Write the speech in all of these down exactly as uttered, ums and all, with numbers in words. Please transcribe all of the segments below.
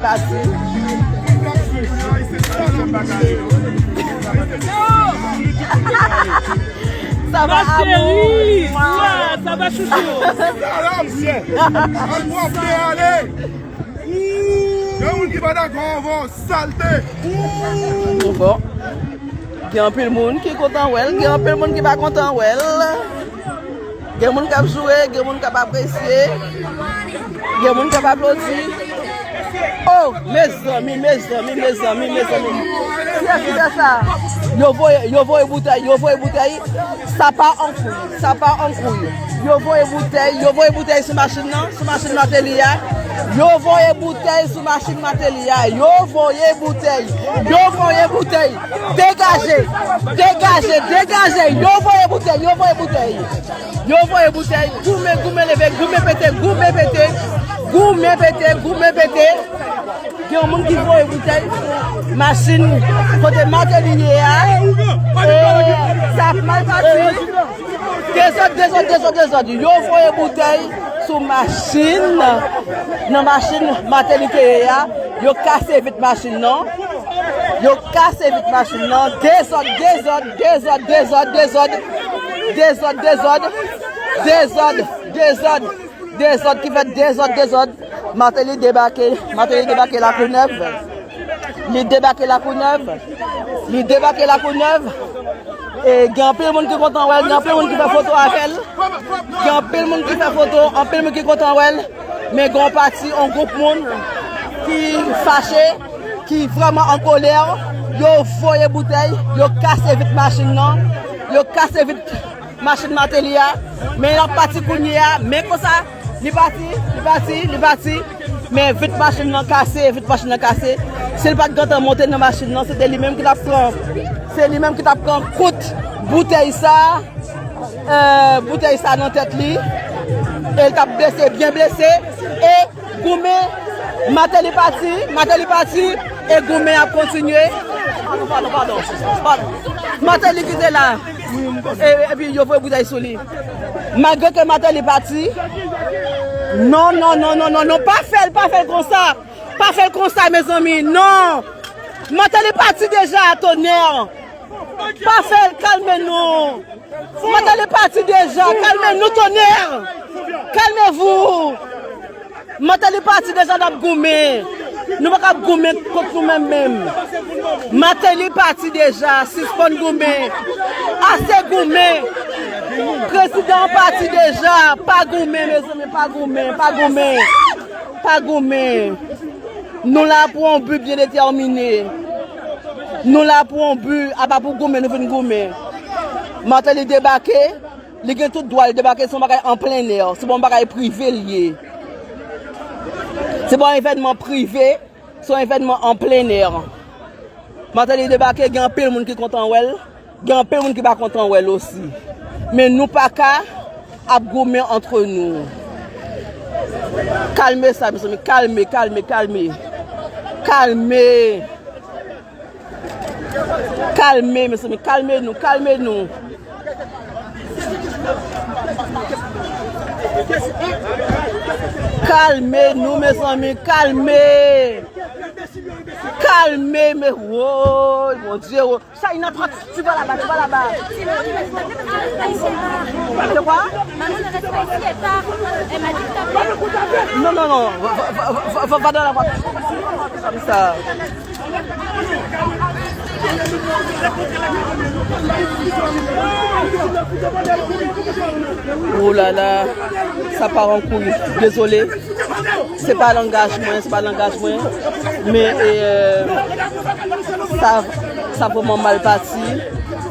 Pati. Ça va, amour? Ça va, chouchou? Salam, chien. An w ap ale. Gen moun ki pa dakò avè w, salte. Bon. Gen anpil moun ki kontan wè l, gen anpil moun ki pa kontan wè l. Gen moun k ap joure, gen moun k ap apresye, gen moun k ap aplodi. Oh, mezanmi, mezanmi, mezanmi, mezanmi. Kiyès ki fè sa? Yo voye, yo voye boutèy, yo voye boutèy. Sa pa an kouy, sa pa an kouy. Yo voye boutèy, yo voye boutèy sou machin nan, sou machin Martelly a. Yo voye boutèy sou machin Martelly a. Yo voye boutèy, yo voye boutèy. Degaje, degaje, degaje. Yo voye boutèy, yo voye boutèy. Yo voye boutèy, goumen, goumen leve, goumen pete, goumen pete, goumen pete, goumen pete. Gen yon moun ki voye boutèy sou machin kote Martelly ye a. E, sa ap mal pati. Dezòd, dezòd, dezòd, dezòd. Yo voye boutèy sou machin, nan machin Martelly te ye a. Yo kase vit machin nan. Yo kase vit machin nan. Dezòd, dezòd, dezòd, dezòd, dezòd. Dezòd, dezòd, dezòd. Dezòd, dezòd ki fèt, dezòd, dezòd. Martelly debake, Martelly debake Lakounèv. Li debake Lakounèv. Li debake Lakounèv. E gen anpil moun ki kontan wè l, gen anpil moun ki fè foto avè l. Gen anpil moun ki fè foto, anpil moun ki kontan wè l. Men gen yon pati, yon gwoup moun ki fache, ki vrèman an kolè. Yo voye boutèy, yo kase vit machin nan, yo kase vit machin Martelly a. Men l ap pati kounye a, men konsa, li pati, li pati, li pati. Men vit machin nan kase, vit machin nan kase. Si l pa t gentan monte nan machin nan, se te li menm ki t ap pran, se li menm ki t ap pran kout boutèy sa, euh, boutèy sa nan tèt li. E l t ap blese, byen blese. E goumen, Martelly pati, Martelly pati, e goumen ap kontinye. Padon, padon, padon, padon. Martelly ki te la. E, epi yo voye boutèy sou li. Malgre ke Martelly pati. Non, non, non, non, non, non. Pa fè l, pa fè l konsa. Pa fè l konsa, mezanmi. Non. Martelly pati deja, tonè. Pa fè l, kalme nou. Martelly pati deja, kalme nou, tonè. Kalmevou. Martelly pati deja, n ap goumen. Nou pa ka ap goumen kont nou menm menm. Martelly pati deja, sispann goumen. Ase goumen. Prezidan an pati deja, pa goumen, mezanmi, pa goumen, pa goumen. Pa goumen. Nou la pou yon bi byen detèmine. Nou la pou yon bi, apa pou goumen, nou vin goumen. Martelly debake, li gen tout dwa, li debake, se yon bagay an plen è, se pa yon bagay prive l ye. Se pa yon evènman prive, se yon evènman an plen è. Martelly debake, gen anpil moun ki kontan wè l, gen anpil moun ki pa kontan wè l osi. Men nou pa ka ap goumen antre nou. Kalme sa, mezanmi, kalme, kalme, kalme. Kalme. Kalme, mezanmi, kalme nou, kalme nou. Kalme nou, mezanmi, kalme. Kalme, me, woy, Bondye, woy. Sa, il n'a pas, tu vas là-bas, tu vas là-bas. C'est quoi? Non, non, non, va, va, va, va, va dans la voiture. Comme ça. Oh là là, sa pa an kouy. Dezole. Se pa langaj mwen, se pa langaj mwen. Men, e, sa, sa vrèman mal pati.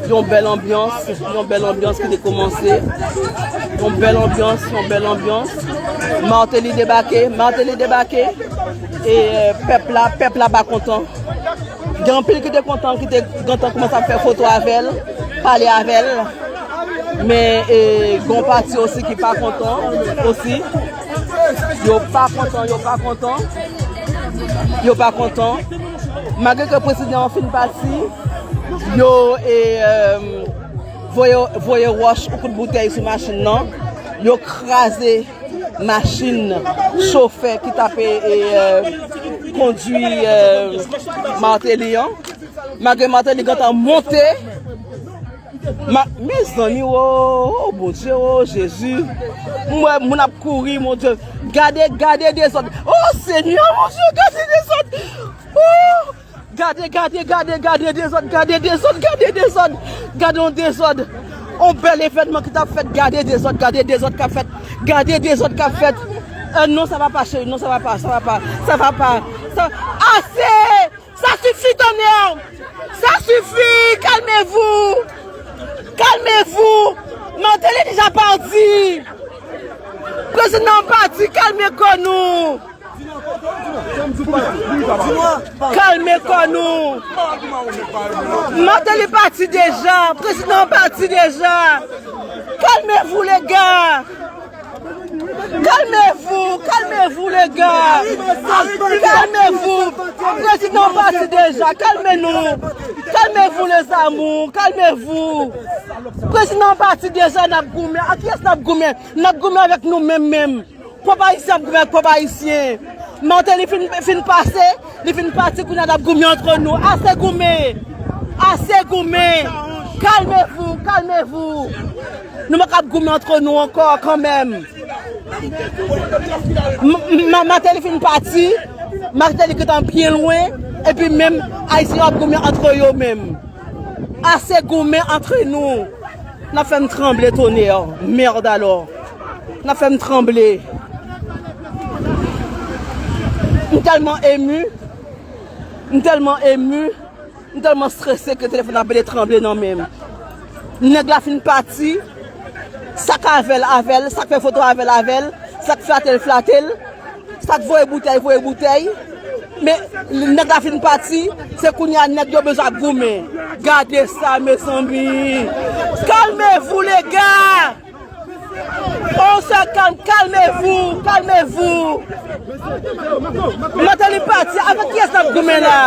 Yon bèl anbyans, yon bèl anbyans ki te kòmanse. Yon bèl anbyans, yon bèl anbyans. Martelly debake, Martelly debake. E, e, pèp la, pèp la pa kontan. Gen anpil ki te kontan, ki te gentan kòmanse ap fè foto avè l, pale avè l. Men, e, gen yon pati osi ki pa kontan osi. Yo pa kontan, yo pa kontan. Yo pa kontan. Malgre ke prezidan an fin pati, yo, e, e, voye, voye wòch ou kout boutèy sou machin nan. Yo kraze machin chofè ki t ap, e, e, Kondwi, euh, Martelly an. Malgre Martelly gentan monte. Ma, mezanmi, o, o, Bondye, o, Jezi. M wè moun ap kouri, Bondye. Gade, gade dezòd. O, Senyè, Bondye, gade dezòd. O, gade, gade, gade, gade dezòd, gade dezòd, gade dezòd. Gade yon dezòd. On bèl evènman ki t ap fèt. Gade dezòd, gade dezòd k ap fèt. Gade dezòd k ap fèt. Euh, non, sa va pa, cheri. Non, sa va pa, sa va pa, sa va pa. Sa, ase! Ça suffit, tonnerre! Ça suffit! Calmez-vous! Calmez-vous! Martelly déjà parti! Président parti, calmez-vous! Calmez-vous! Martelly parti déjà! Président parti déjà! Calmez-vous, les gars! Calmez-vous, calmez-vous, les gars. Calmez-vous. Président parti déjà. Calmez-nous. Calmez-vous, les amours. Calmez-vous. Président parti déjà, n ap goumen. Ak kiyès n ap goumen? N ap goumen avèk nou menm menm. Pòp ayisyen ap goumen ak pòp ayisyen. Martelly fin, fin pase, li fin pati, kounye a n ap goumen antre nou. Ase goumen. Ase goumen. Calmez-vous, calmez-vous. Nou pa kab goumen antre nou ankò kanmenm. M, m, Martelly fin pati, Martelly gentan byen lwen, epi menm Ayisyen yo ap goumen antre yo menm. Ase goumen antre nou. N ap fè m tranble, tonnerre. Merde alors. N ap fè m tranble. M tèlman emu. M tèlman emu. M tèlman strese ke telefòn ap rete tranble nan men m. Nèg la fin pati, sa k avè l, avè l, sa k fè foto avè l, avè l, sa k flate l, flate l, sa k voye boutèy, voye boutèy. Men nèg la fin pati, se kounye a nèg yo bezwen ap goumen. Gade sa, mezanmi! Calmez-vous, les gars! On se calme, calmez-vous, calmez-vous. Martelly pati, avèk kiyès n ap goumen la?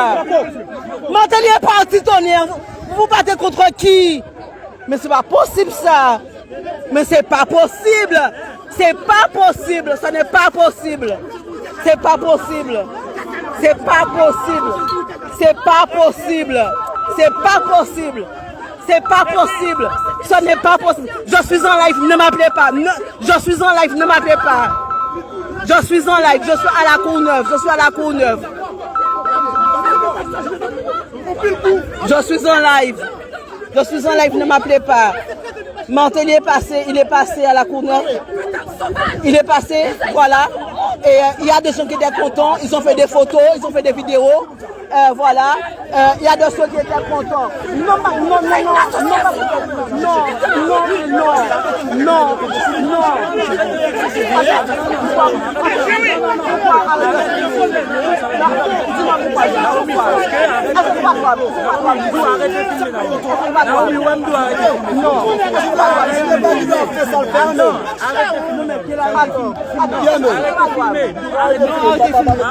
Martelly est parti, tonnerre. Vous vous battez contre qui? Mais c'est pas possible ça. Mais c'est pas possible. C'est pas possible. Ce n'est pas possible. C'est pas possible. C'est pas possible. C'est pas possible. C'est pas possible. C'est pas possible. Ce n'est pas possible. Je suis en live, ne m'appelez pas. Ne, je suis en live, ne m'appelez pas. Je suis en live, je suis à la Courneuve, je suis à la Courneuve. Je suis en live. Je suis en live, ne m'appelez pas. Martelly est passé, il est passé à la Courneuve. Il est passé, voilà. Et euh, il y a des gens qui étaient contents, ils ont fait des photos, ils ont fait des vidéos. Euh, voilà. Euh, il y a des ceux qui étaient contents. Non, non, non, non, non, non, non, non, non, non.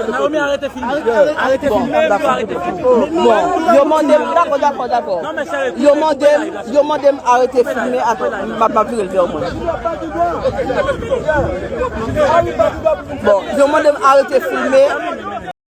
Naomi, arete filme. Arete filme. Bon, yo mande m, dakò, dakò, dakò. Yo mande m, yo mande m arete filme, apre m ap, m ap vire l vè mwen. Bon, yo mande m arete filme.